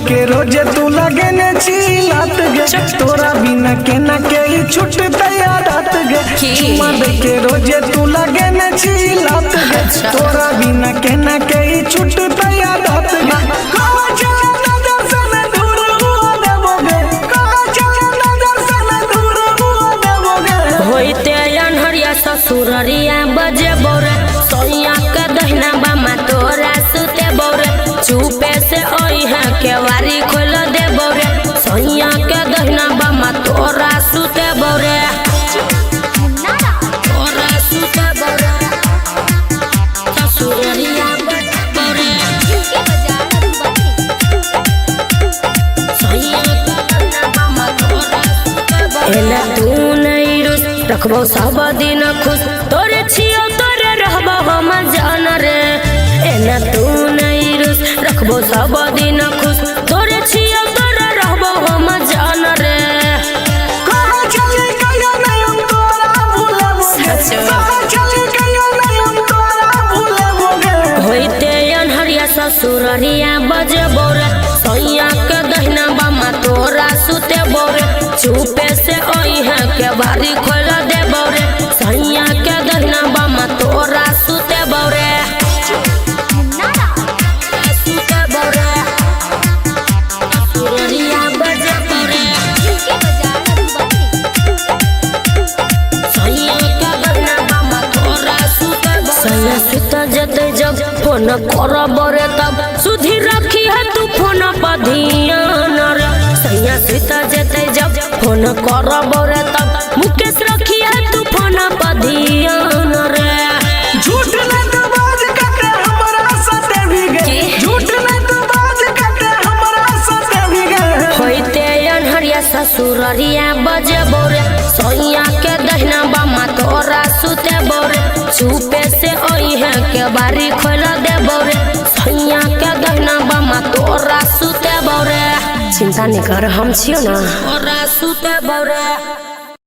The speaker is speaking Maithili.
के रोजे तू लगे ने चीलात गे, तोरा बिना केना के ई छुटतै आदत गे। चुमा दे के रोजे तू लगे ने चीलात गे, तोरा बिना केना के ई छुटतै आदत गे। कहाँ चले नजर से न दूर हुआ देबोगे, कहाँ चले नजर से न दूर हुआ देबोगे। होइते अनहरिया ससुररिया बजे बौरे, सोइया के दहिना बामा तोरा सुते बौरे। चुपे से ओइहा केवारी खोल दे बौरे, सोइया के दहिना बामा तोरा सुते बौरे। तोरा सुते बौरे, ससुररिया बजे बौरे, सोइया के दहिना बामा तोरा सुते बौरे। एना तू नहीं रुस रखबो सब दिन खुश, तोरे छियो तोरे रहबो हम जान रे। एना तू नहीं रुस रखबो सब दिन खुश, तोरे छियो तोरे रहबो हम जान रे। कहाँ चली गयो नहीं हम तोरा भूलबोगे, कहाँ चली गयो नहीं हम तोरा भूलबोगे। होइते अनहरिया ससुररिया बजे बौरे, सैया के दहिना बामा तोरा सुते बौरे। चुपे से ओइहा के बारी खोल दे बौरे, सैया के दहिना बामा तोरा सुते बौरे। सुते बौरे, ससुररिया बजे बौरे, सैया के दहिना बामा तोरा सुते बौरे। सैया सुत जतै जब फोन करब रे तब, सुधी रखी है तू फोन पर ध्यान रे। सैया सुत जतै जब फोन करब रे तब, मुकेश रखी है तू फोन पर ध्यान रे। झूठ न तू बाज कके हमरा साथे भी गे, झूठ न तू बाज कके हमरा साथे भी गे। होइते अनहरिया ससुररिया बजे बौरे, सैया के दहिना बामा तोरा सुते बौरे। चुपे से ओइहा के बारी खोल दे बौरे, सैया के दहिना बामा तोरा सुते बौरे। चिंता नहीं कर, हम छियो ना, तोरा सुते बौरे।